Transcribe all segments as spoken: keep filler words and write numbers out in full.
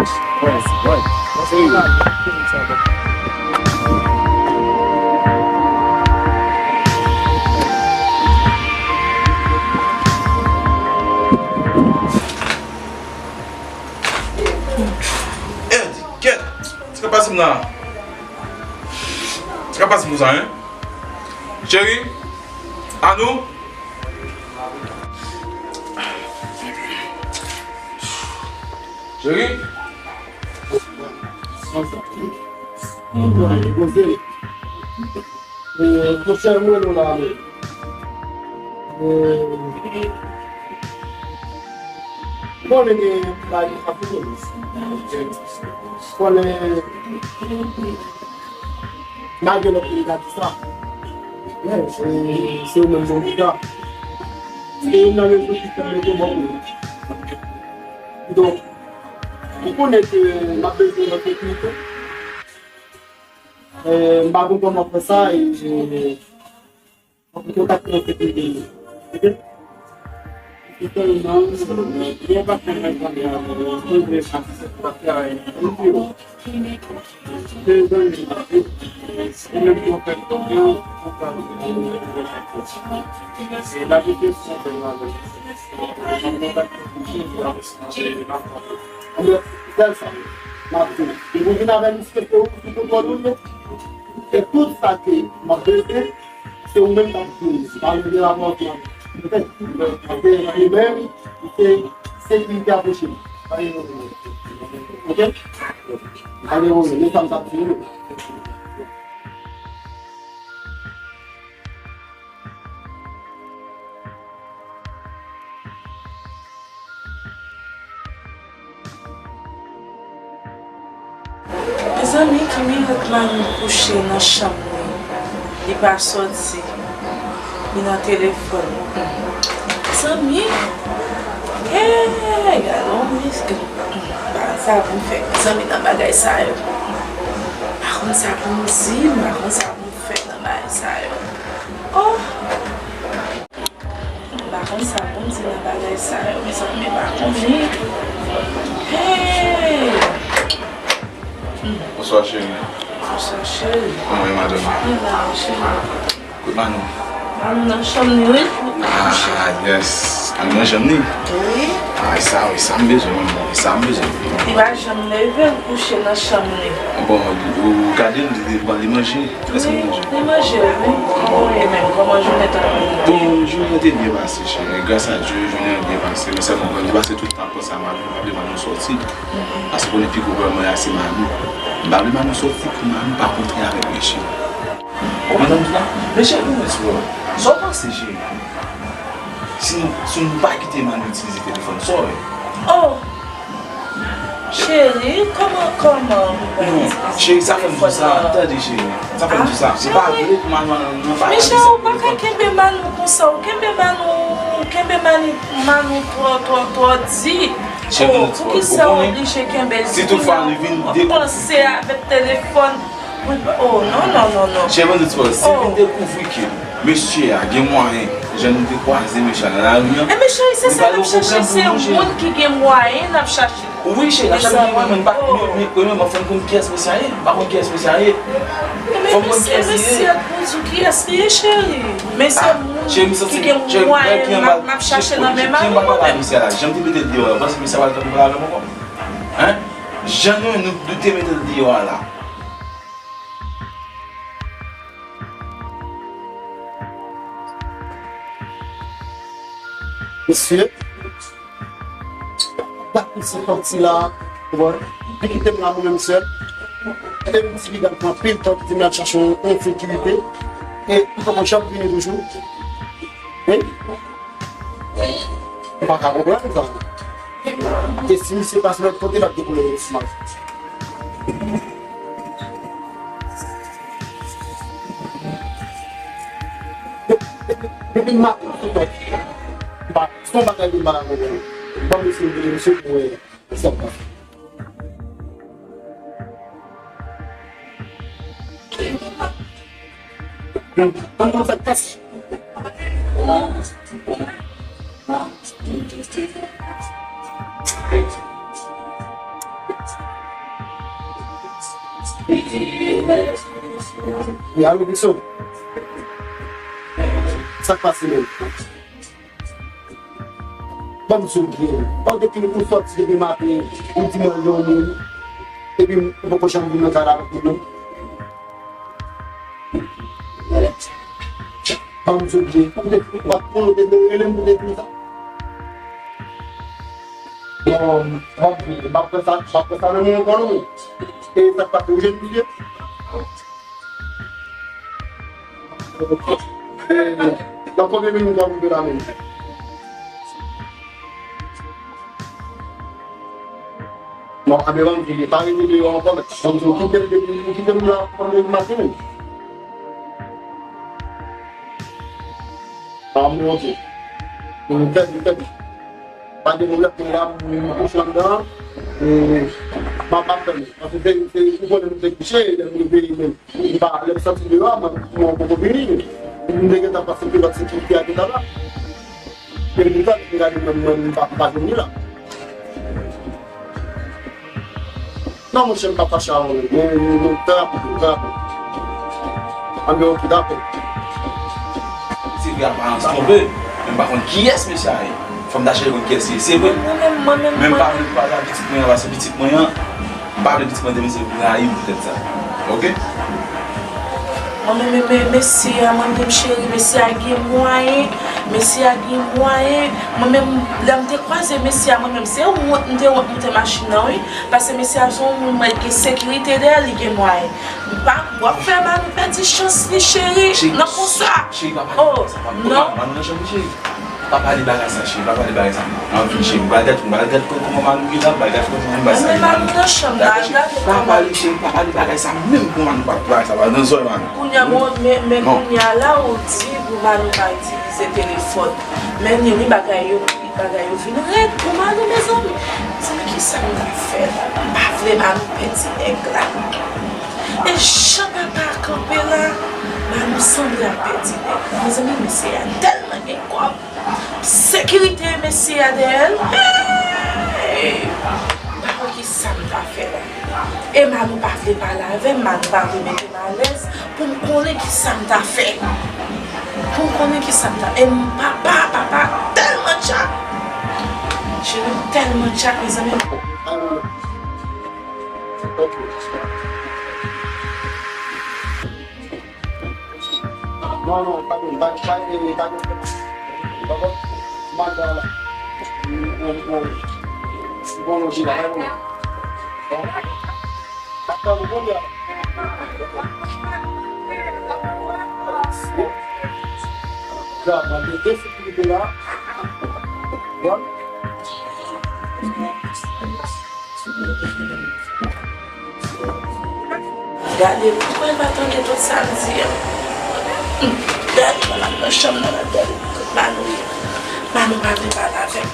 Èdi, kèt! Sa k ap pase m la? Sa k ap pase m konsa, en? Cheri? Anou? Cheri? Poze. E, monchè, mwen nou la, men. E, bon, men gen bagay ki ap fini. Konnen, malgre lòt moun ka di sa, men, e, se ou menm bon ki ka. Se youn nan rezon ki fè m mete bò pou ou. Donk, ou konnen ke m ap bezwen yon sekirite. Eh, m pa konn kòman fè sa, e, e, m ap kontakte yon sekirite. Oke? Sèlman, mwen pa fè mwen pale avè w, mwen vle pase, pase avè w. Se zanmi m, e menm si w fè konfyans, ou ka vin avè l. E la, se kesyon de mwen avè l. M ap kontakte yon sekirite. Anben, sèl sa m ap di w. Depi w vin avè m, respekte w, sou kontwòl ou l ye. E tout sa ke m ap bezwen, se ou menm k ap di m. Pa gen rapò avèk mwen. Oke? Paske ou menm, se sekirite ap pwoche m. Pa gen pwoblèm. Oke? Pa gen pwoblèm. Men sa m t ap di w. Mezanmi, ki mirak Manu kouche nan chanm li, li pa sòti, li nan telefòn. Mezanmi, hey, gade yon mirak. M pa konn sa pou m fè, mezanmi, nan bagay sa yo. M pa konn sa pou m di, m pa konn sa pou m fè nan bagay sa yo. Oh! M pa konn sa pou m di nan bagay sa yo, mezanmi, m pa konnen. Hey! Bonswa, cheri. Bonswa, cheri. Kòman ye, madanm? Mwen la wi, cheri. Kot Manu? Manu nan chanm li, wi. Ah, yes. Manu nan chanm li? Wi. Ah, e sa, e sa m bezwen, e sa m bezwen. Li pa janm leve, l kouche nan chanm li. Bon, ou gade l, li te pral manje. Èske nou manje? Wi, nou manje, wi. Kòman w ye menm? Kòman jounen ta ye? Bon, jounen an te byen pase, cheri. Gras a Dye, jounen an byen pase. Men sèlman, bon, li pase tout tan konsa, Manu, m pa vle Manu sòti. Paske konnen pi gwo pwoblèm mwen la, se Manu. M pa vle Manu sòti pou Manu pa kontre avèk mesye. Ou konprann sa m di la? Men cheri, ban m yon ti pwoblèm. Sa w panse, cheri? Si nou, si nou pa kite Manu itilize telefòn, sa w wè? Oh! Cheri, kòman, kòman ou pral itilize telefòn nan? Non, cheri, sa fè m di sa. Tande, cheri. Sa fè m di sa. Se pa vre pou Manu nan pa itilize telefòn. Michel, ou pa ka kenbe Manu konsa. Ou kenbe Manu, ou kenbe Manu, Manu twò, twò, twò di. Cheri, oh, poukisa w oblije kenbe l? Si toutfwa li vin dekouvri. Panse avèk telefòn. Oh, non, non, non, non. Cheri, ban m di w, si vin dekouvri ke mesye a gen mwayen, jan nou te kwaze mesye a nan lari an, e mesye, se sa n ap chache, se yon moun ki gen mwayen n ap chache. Wi, cheri, n ap chache moun ki gen mwayen, men nou pa, men, men, men, men, fò n konn kiyès mesye a ye. M pa konn kiyès mesye a ye. Fò n konn kiyès li ye. Mesye a pou di w kiyès li ye, cheri. Men se moun ki gen mwayen m ap, m ap chache nan men mari mwen menm. Jan m te mete l deyò a, ou panse mesye a pral kanpe pale avè m ankò? Hein? Jan nou, nou, nou te mete l deyò a la. Mesye, dat misye sòti la, ou konprann? Li kite m la mwen menm sèl. E m di piga l pran pil tan pou di m al chache yon, yon sekirite. E li poko janm vini toujou. Hein? Ou pa ka konprann sa. E si misye pase lòt kote, l ap gen pwoblèm sou mari. Depi, depi, depi maten sou tèt, m pa, se yon bagay de mal a mwen. Ban m eseye vire misye pou wè sa k pase. Ban m konn sa k pase. Bon, Wi, alo, Dikson. Sa k pase menm? Ban m di w byen. Ban m depi ou sòti depi maten, ou di m al dòmi, epi ou poko janm vin nan kay la avèk mwen, non? Ban m di w byen. Ou te, ou pa t konnen ou te rele m pou te di m sa. Bon, ban m di w, m ap fè sa, m ap fè sa nan men w ankò, non. E sa k pase, ou jwenn misye? Nan konbyen minit w ap rive la menm? Non, anben, ban m di, pa rete deyò ankò, men. Ban m di, ou kite m depi, ou kite m la, pandan maten menm. Ah, bon, ok. Fèt, fèt. Pa gen pwoblèm, mwen la, m kouche anndan, e m ap, ap tann. Paske se, se, ou konnen nou te kouche, lè m reveye menm, m pa, lè m soti deyò a, mwen, mwen poko vini. M te gentan pase kilòt sekirite a gentan la. E m gentan, m gade mwen, mwen, m pa, m pa jwenn li la. Non, monchè, m pa fache avè w, non. Men, men, men, trè rapid, trè rapid. Anben, ok, dakò. Se vre, aparans twonpe, men m pa konn kiyès mesye a ye. Fò m ta chèche konn kiyès li ye, se vre. Mwen menm, mwen menm, men m pa vle kwaze a pitit mwen an, paske pitit mwen an, m pa vle pitit mwen demen se rayi m poutèt sa. Ok? Mwen menm, men, men, mesye a, mwen menm, cheri, mesye a gen mwayen, mesye a gen mwayen. Mwen menm, lè m te kwaze mesye a, mwen menm, se wont m te wont moute machin nan, wi. Paske mesye a se yon moun mwen gen sekirite dèyè l, li gen mwayen. M pa, w ap fè Manou pèdi chans li, cheri, nan konsa. Cheri, pa pale bagay sa, pa pale bagay sa, cheri. Pa pale bagay sa, cheri, pa pale bagay sa. Anfin, cheri, m pral gad, m pral gad kòman Manou ye la, m pral gad kòman m pral sa. Manou nan chanm nan, al gade kòman. Pa pale, cheri, pa pale bagay sa menm pou Manou, pa pale bagay sa, pa nan zòrèy Manou. Kounye a, bon, men, men kounye a la, ou di pou Manou pa itilize telefòn. Men ni wi bagay yo, bagay yo vin rèd pou Manou, mezanmi. Mezanmi, kisa m ta fè la? M pa vle Manou pèdi nèg la. E jan papa a kanpe la, Manou sanble ap pèdi nèg la. Mezanmi, mesye a tèlman gen kòb. Sekirite mesye a dèyè l. Hey! M pa konn kisa m ta fè la. E Manou pa vle pale avè m, Manou pa vle mete m alèz pou m konnen kisa m ta fè. Pou m konnen kisa m ta. E m papa, papa tèlman tchak. Cheri m tèlman tchak, mezanmi. Non, non, pa gen, pa, pa, eh, pa gen. Pa gen. Manda la. Bon, bon, bon, bon, bon, bon. Ya, mande de sekirite la. Bon. Gade, poukwa l pa tande tout sa m di a? Gade, m ap nan chanm nan, m ap gade kote Manou ye. Manou pa vle pale avè m.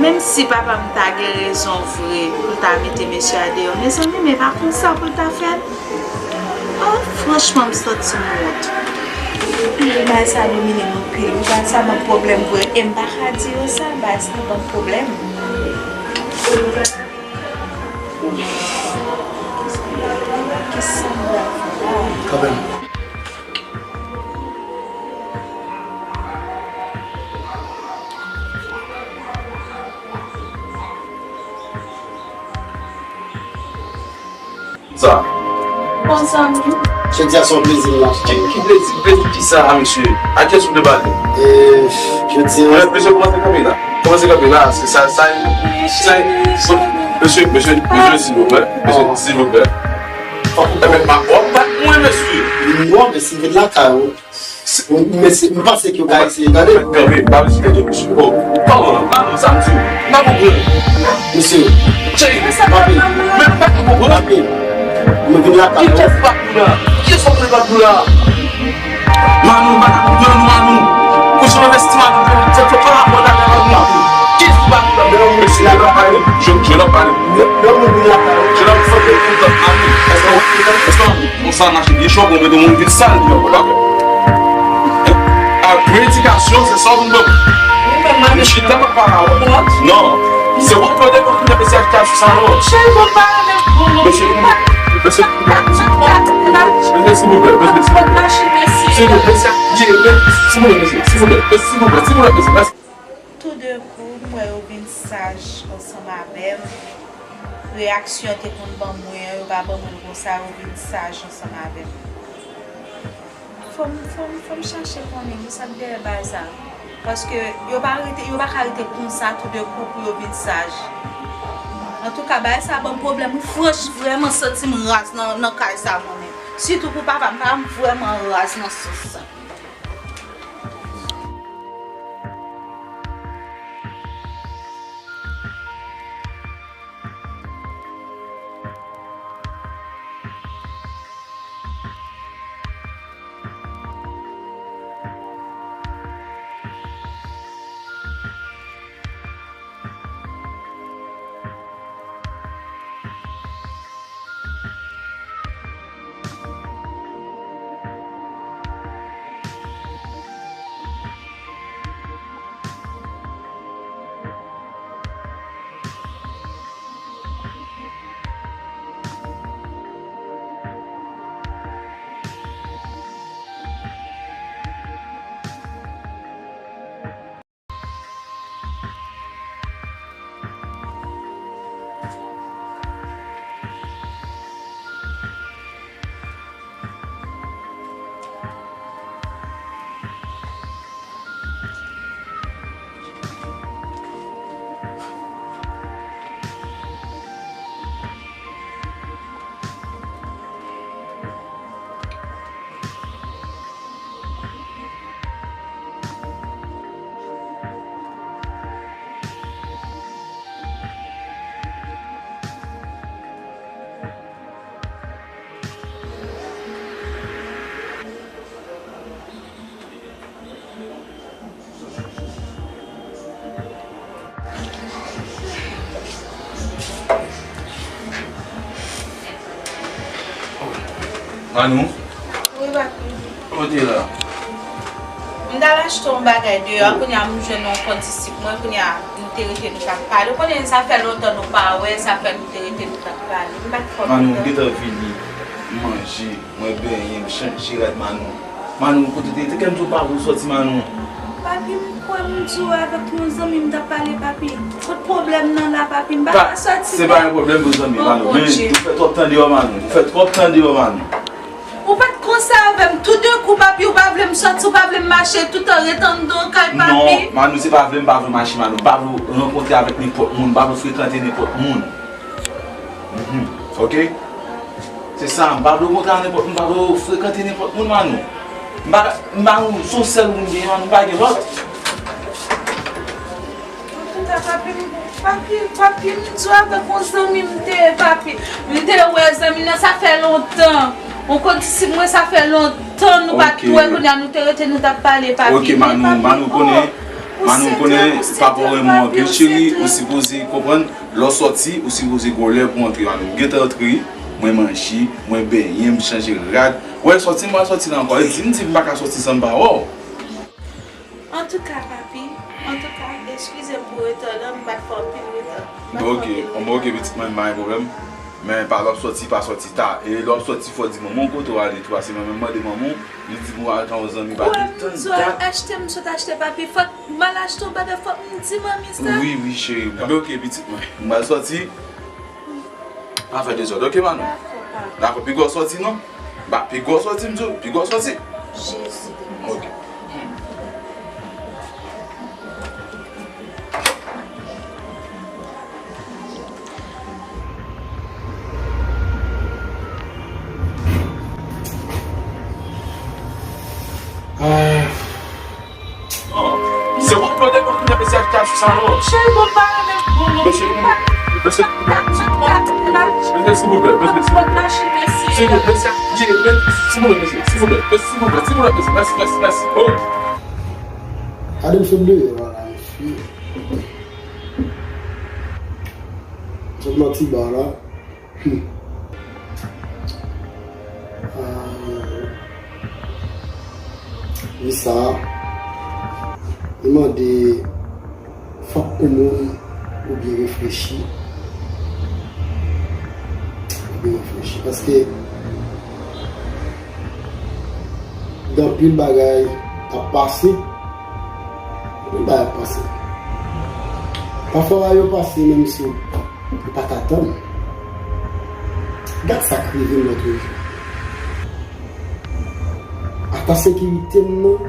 Menm si papa m ta gen rezon vre pou l ta mete mesye a deyò, mezanmi, men pa konsa pou l ta fè l. Oh, franchman, m santi m wont. Bagay sa domine m anpil. Bagay sa ban m pwoblèm vre. E m pa ka di yo sa, bagay sa ban m pwoblèm. Kanmenm. Sa. Bon zanmi. Jodi a se yon plezi m ap fè. Ki, ki plezi, plezi ki sa, mesye? A kiyès ou vle pale? E, jodi a. Mesye, kòmanse kanpe la. Kòmanse kanpe la, se sa, sa, sa, mesye, mesye, mesye, silvouplè. Mesye, silvouplè. Enben, w ap bat mwen, mesye. Non, men si vin lakay ou. Mesye, m panse ke w ka eseye tande. Kanpe, pa vin tande, mesye. Oh, kòman? Kòman sa, mesye? M pa konprann. Mesye, kanpe. Men m pa konprann. Kanpe. Mwen vin lakay ou. Ki kès bat ou la? Ki Fòk mwen bat pou la. Manou, manou, manou, manou. Kouche mwen vesti manou. Fòk, fòk, fòk, fòk, fòk, fòk, fòk. Kis ki bat pou la? Mesye, je love pale. Je, je love pale. Je love fòk mwen bat pou la. Èske ou, èske ou, konsa mache byen cho, pou mete moun vin sal, yo, pa. A, predikasyon, se sa ou vin ban. Li menm, mwen, m chita, m ap pale avè w. Non. Se ou k mande pou vin mesye achte sou salon. Cheri, bon, pa menm pou nou. Mesye, mesye, mesye, silvouplè, mesye, silvouplè. Silvouplè, mesye, silvouplè, silvouplè, mesye, silvouplè, silvouplè, mesye, mèsi. Toudenkou, m wè yo vin saj ansanm avè m. Reyaksyon yo te konn ban mwen an, yo pa ban mwen l konsa, yo vin saj ansanm avè m. Fò m, fò m, fò m chache konnen kisa k dèyè bagay sa. Paske yo pa rete, yo pa ka rete konsa toudenkou pou yo vin saj. Antouka, bagay sa ban m pwoblèm. Mwen franch, vrèman santi m raz nan, nan kay sa konnen. Sitou pou papa m, papa m vrèman raz nan sans sa. Manou? Wi, papi. Kote la? M t al achte yon bagay deyò, kounye a m jwenn yon kondisip mwen, kounye a nou te rete nou t ap pale. Ou konnen sa fè lontan nou pa wè, sa fè nou te rete nou t ap pale. M pa t fò Manou, m gentan vini, m manje, mwen benyen, m chanje rad Manou. Manou, kote w te ye? Te kè m di w pa pou w sòti, Manou. Papi, m kwè m di w avèk yon zanmi m t ap pale, papi. Kot pwoblèm nan la, papi? M pa ka sòti. Se pa yon pwoblèm pou zanmi, Manou. Men ou fè twòp tan deyò, Manou. Ou fè twòp tan deyò, Manou. Ou pa t konsa avè m. Toudenkou, papi, ou pa vle m sòti, ou pa vle m mache, toutan ret anndan kay, papi. Non, Manou, se pa vle m pa vle w mache, Manou. M pa vle w rankontre avèk nenpòt moun, m pa vle w frekante nenpòt moun. Mhm. Ok? Se sa, m pa vle w kontre a nenpòt moun, m pa vle w frekante nenpòt moun, Manou. M pa, Manou, se yon sèl moun m genyen, Manou, m pa gen lòt. Antouka, papi, m, papi, papi, m di w avèk yon zanmi m te ye, papi. M te wè zanmi nan, sa fè lontan. Yon kondisip mwen, sa fè lontan nou pa t wè, kounye a nou te rete, nou t ap pale, papi. Ok, Manou, Manou konnen, Manou konnen papa w renmen w anpil, cheri, ou sipoze konprann. Lè w sòti, ou sipoze gen yon lè pou w antre, Manou. M gentan antre, mwen manje, mwen benyen, m chanje rad. Wè, sòti, m pa sòti la ankò. E di m, di m pa ka sòti san m pa wè w. Antouka, papi, antouka, eskize m pou reta w la, m pa t fè anpil reta. M pa t fè anpil reta. Bon, ok, pitit mwen, m pa gen pwoblèm. Men pa lè w ap sòti, pa sòti ta. E lè w ap sòti, fò w di manman w kote w ale tou, paske mwen menm mande manman w, li di m w al jan yon zanmi, papi. Tann dat. Achte m sot achte, papi, fòk m al achte yon bagay, fòk m di manmi sa. Wi, wi, cheri. Enben, ok, pitit mwen. M pral sòti. Pa fè dezòd, ok, Manou? Dakò, papa. Dakò, piga w sòti, non? Ba, piga w sòti, m di w, piga w sòti. Jezi. Ok. Ah. Se ou k mande pou vin mesye achte sou salon. Cheri, bon, pa renmen pou nou. Mesye, mesye, mesye, Mesye, silvouplè, mesye, silvouplè. Silvouplè, mesye, silvouplè, mesye, silvouplè, mesye, silvouplè, mesye, mèsi, mèsi, mèsi. Oh. Gade m sot deyò a la, mesye. Sot nan ti ba la. Hmm. Ah, vi sa a, li mande fòk yon moun ou byen reflechi. Ou byen reflechi. Paske gen anpil bagay ap pase. Anpil bagay ap pase. Pafwa bagay yo pase menm si ou pa t atann. Gad sa k rive m lòt jou. Ata sekirite m nan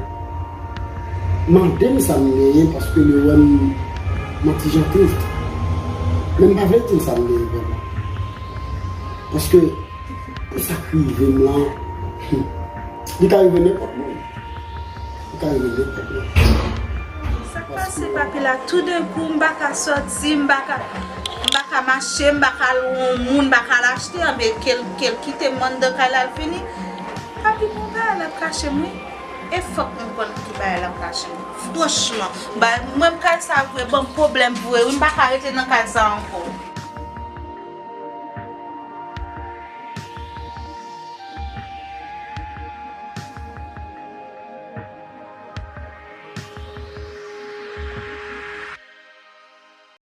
mande m sa m genyen paske li wè m, m yon ti jan tris. Men m pa vle di l sa m genyen vrèman. Paske pou sa k rive m lan, hmm, li ka rive nenpòt moun. Li ka rive nenpòt moun. Sa k pase, papi, la, toudenkou, m pa ka sòti, m pa ka, m pa ka mache, m pa ka lwe yon moun, m pa ka al achte, anben, ke l, ke l kite m anndan kay la, l fini. Papi, gon bagay l ap kache m, wi. E fòk m konn ki bagay l ap kache m. Franchman, ba, mwen, kay sa vre ban m pwoblèm vre, wi, m pa ka rete nan kay sa ankò.